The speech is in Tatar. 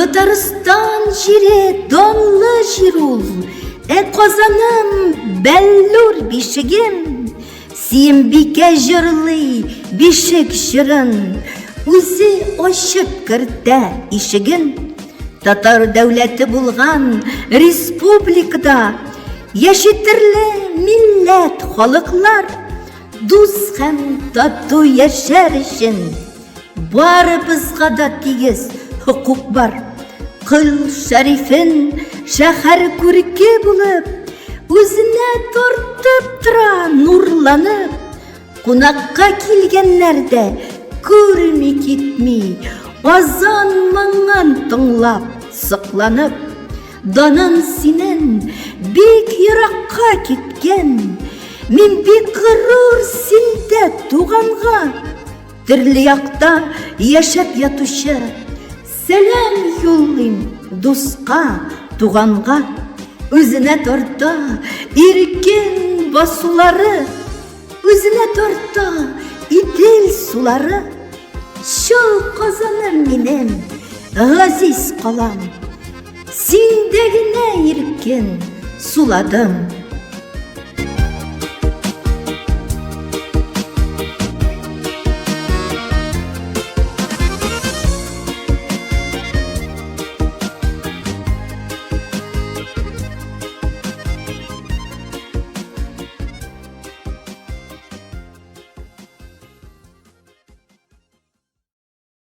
Татарстан җире данлы җир ул, Ә Казаным бәллүр бишегем. Сөембикә җырлый бишек җырын, Үзе ачып кертә ишеген. Татар дәүләте булган республикада Яши төрле милләт, халыклар. Дус һәм тату яшәр өчен Барыбызга да тигез хокук бар. Кол Шәрифен шәһәр күрке булып, Үзенә тартып тора нурланып. Кунакка килгәннәр дә күрми китми, Азан моңын тыңлап, сокланып. Данын синен бик еракка киткән, Мин бик горур синдә туганга. Төрле якта яшәп ятучы Сәлам юллыйм дуска, туганга. Үзенә тарта иркен басулары, Үзенә тарта Идел сулары. Чал Казаным минем, газиз калам, Синдә генә иркен суладым.